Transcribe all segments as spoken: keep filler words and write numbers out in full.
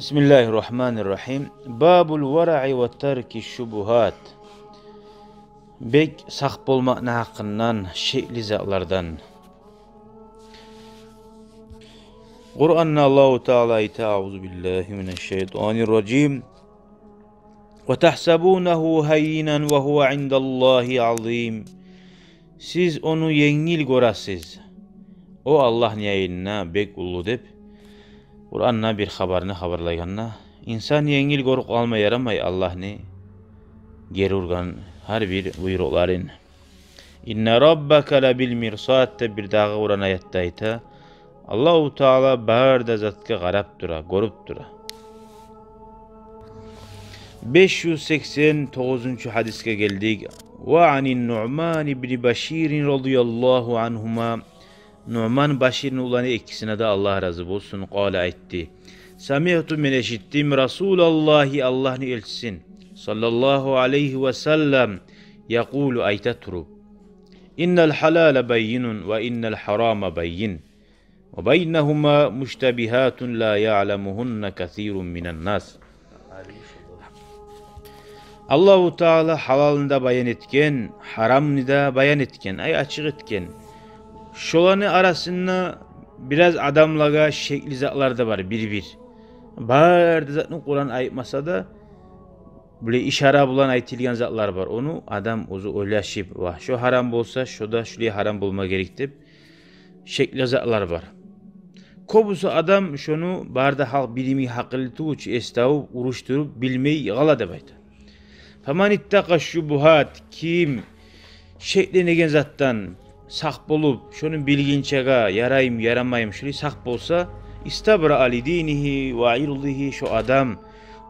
بسم الله الرحمن الرحيم. باب الورع وترك الشبهات. Бек сакъ болмакъны гьакъындан, шекли затлардан. Къуранда Аллагьу Таала айта: أعوذ بالله من الشيطان الرجيم. وتحسبونه هينا وهو عند الله عظيم. Сиз ону енгил гёресиз, о Аллагьны янында бек уллу деп, Къуранда бир хабарны хабарлайгъанда, инсан енгил гёрюп къалма ярамай Аллагьны гери ургъан гьар бир буйрукъларын. إن ربك لبالمرصاد деп бир дагъы Къуран аятда айта. Аллагьу Таала бары да затгъа къарап тура, гёрюп тура. Беш юз сексен тогъузунчу гьадисге гелдик. وعن النعمان بن بشير رضي الله عنهما. Нуъман Баширни уланы, экисине де Аллагь рази болсун, قال, айтды: سمعت, мен эшитдим, رسول الله, Аллагьны элчисин, صلى الله عليه وسلم, يقول, айта туруп: إن الحلال بين وإن الحرام بين وبينهما مشتبهات لا يعلمهن كثير من الناس. Аллагьу Таала гьалалны да баян этген, гьарамны да баян этген, ай, ачыкъ этген. Шоланы арасында бираз адамлагъа шекли затлар да бар, бир-бир. Бары да затны Къуран айтмаса да, булай ишара булан айтылгъан затлар бар. Ону адам оьзю ойлашып, ва, шо гьарам болса, шо да шулай гьарам болма герек деп, шекли затлар бар. Кёбюсю адам шону, бары да халкъ билими гьакъыллы тюгюл чю, эс тавуп, урушдуруп, билмей къала деп айта. فمن اتقى الشبهات, ким шекленеген затдан сакъ болуп, шону билгинчеге, яраймы, ярамаймы, шулай сакъ болса, استبرأ لدينه وعرضه, шо адам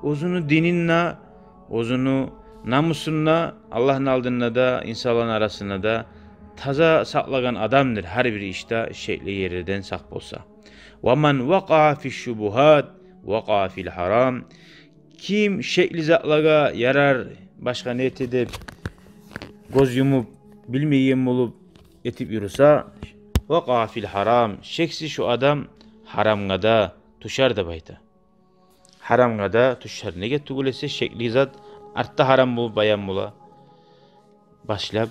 оьзюню динин де, оьзюню намусун да Аллагьны алдында да, инсанланы арасында да таза сакълагъан адамдыр, гьар бир ишде шекли ерлерден сакъ болса. ومن وقع في الشبهات وقع في الحرام. Ким шекли затлагъа, ярар, башгъа не эте деп, гёз юмуп, билмейген болуп этип юрюсе, وقع في الحرام, шексиз шо адам гьарамгъа да тюшер деп айта. Гьарамгъа да тюшер. Неге тюгюл эсе, шекли зат артда гьарам болуп баян бола. Башлап,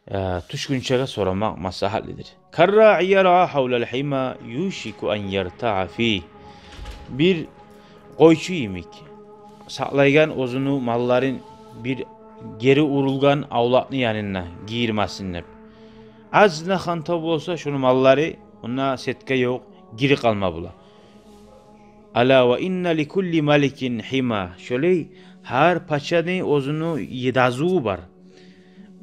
э, тюшгюнчеге сорамакъ маслагьатлыдыр. كالراعي يرعى حول الحمى يوشك أن يرتع فيه. Бир къойчу йимик, сакълайгъан оьзюню малларын бир гери урулгъан авлакъны янына гийирмесин деп. Азына хантав болса, шону маллары, онда сетка ёкъ, гирип къалма бола. ألا وإن لكل ملك حمى. Шолай гьар пачаны оьзюню дазусу бар.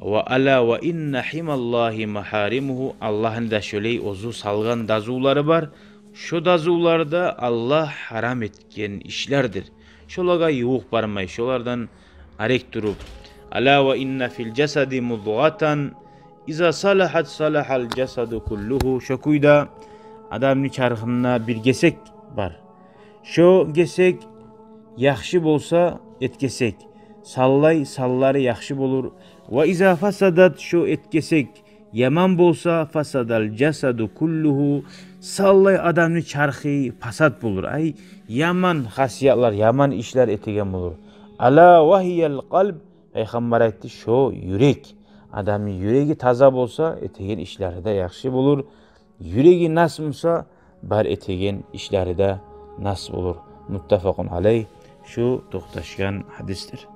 وألا وإن حمى الله محارمه. Аллагьны да шолай оьзю салгъан дазулары бар. Шо дазулар да Аллагь гьарам этген ишлердир. Шолагъа ювукъ бармай, шолардан арек туруп. ألا وإن في الجسد مضغة إذا صلحت صلح الجسد كله. Шо кюйде адамны чархында бир гесек бар. Шо гесек яхшы болса, эт гесек, санлай санлары яхшы болур. وإذا فسدت, шо эт гесек яман болса, فسد الجسد كله, санлай адамны чархы пасат болур. Ай, яман хасиятлар, яман ишлер этеген болур. ألا وهي القلب. Пайхаммар айтды, шо юрек. Адамны юреги таза болса, этеген ишлери де яхшы болур. Юреги нас буса, бар этеген ишлери де нас болур. متفق عليه. Шу токъташгъан гьадисдир.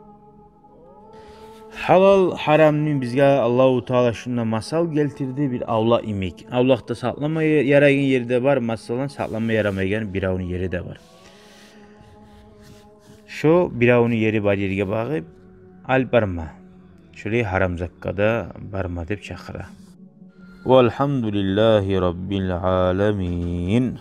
Гьалал, гьарамны бизге Аллагьу Таала шунда масал гелтирди, бир авлакъ йимик. Авлакъда сакълама ярайгъан ери де бар, масала, сакълама ярамайгъан биревню ери де бар. Шо биревню ери бар ерге багъып алып барма. Шолай гьарам затгъа да барма деп чакъыра. والحمد لله رب العالمين.